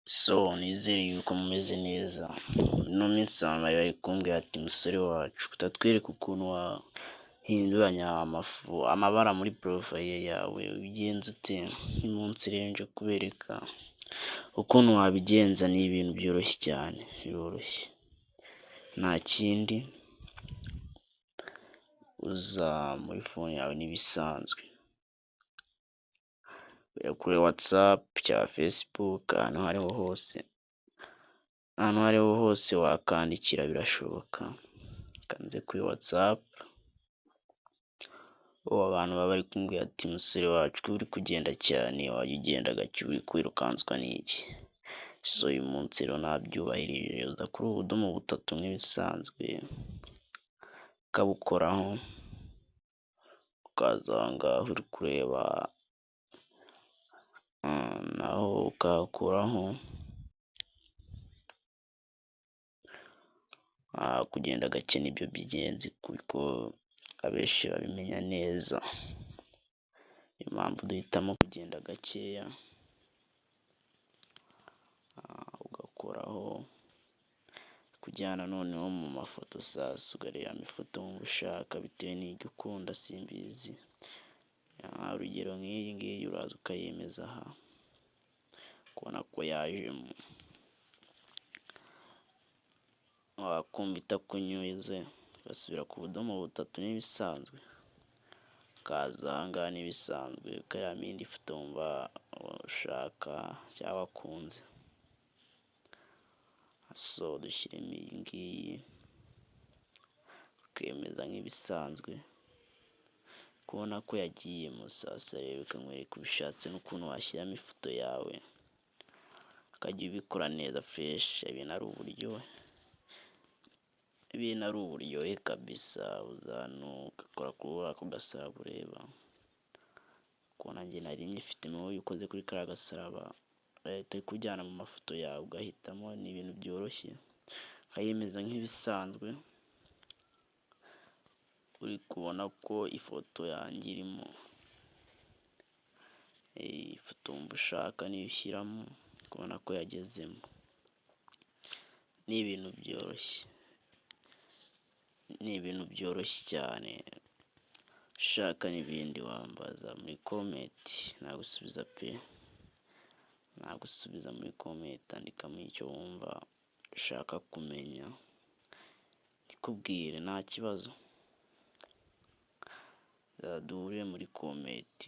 So nizere yuko mumeze neza, ino minsi abantu bari bari kumbwira ati musore wacu utatwereka ukuntu wahinduranya amabara muri profile yawe ubigenza ute? Uyu munsi rero nje kubereka ukuntu wabigenza, ni ibintu byoroshye cyane, biroroshye nta kindi, uza muri phone yawe n'ibisanzwe, ujya kuri WhatsApp cyangwa Facebook, ahantu aho ariho hose, ahantu aho ariho hose wakandikira birashoboka, reka nze kuri WhatsApp, ubu abantu baba bari kumbwira ati musore wacu ko uri kugenda cyane wajya ugenda gake uri kwirukanswa n'iki? So uyu munsi rero nabyubahirije, uza kuri ubu budomo butatu nk'ibisanzwe, ukabukoraho, ukaza aha ngaha uri kureba naho ukahakuraho, kugenda gake nibyo by'ingenzi kuko abenshi babimenya neza, niyo mpamvu duhitamo kugenda gakeya, ugakoraho kujyana noneho mu mafoto sasa ukarebamo ifoto wumva ushaka bitewe n'iryo ukunda simbizi, urugero nk'iyi ngiyi uraza ukayemeza aha, ukabona ko yajemo, wakumva itakunyuze ugasubira ku budomo butatu n'ibisanzwe, ukaza aha ngaha n'ibisanzwe ukarebamo indi foto wumva ushaka cyangwa wakunze, so dushyiremo iyi ngiyi, ukemeza nk'ibisanzwe, ukabona ko yagiyemo, sasa rero reka nkwereke ubishatse n'ukuntu washyiramo ifoto yawe, ukajya ubikora neza fresh, ibintu ari uburyohe, ibintu ari uburyohe kabisa, uza hano ugakora kuri ako gasaraba ureba, ukabona njye nari nyifitemo, iyo ukoze kuri kariya gasaraba bahita ikujyana mu mafoto yawe ugahitamo, ni ibintu byoroshye, ukayemeza nk'ibisanzwe, uri kubona ko ifoto yanjye irimo, ifoto wumva ushaka niyo ushyiramo, ukabona ko yagezemo, ni ibintu byoroshye, ni ibintu byoroshye cyane, ushaka n'ibindi wambaza muri comment nagusubiza pe, nagusubiza muri comment, andikamo icyo wumva ushaka kumenya, ndikubwire nta kibazo, duhurire muri comment.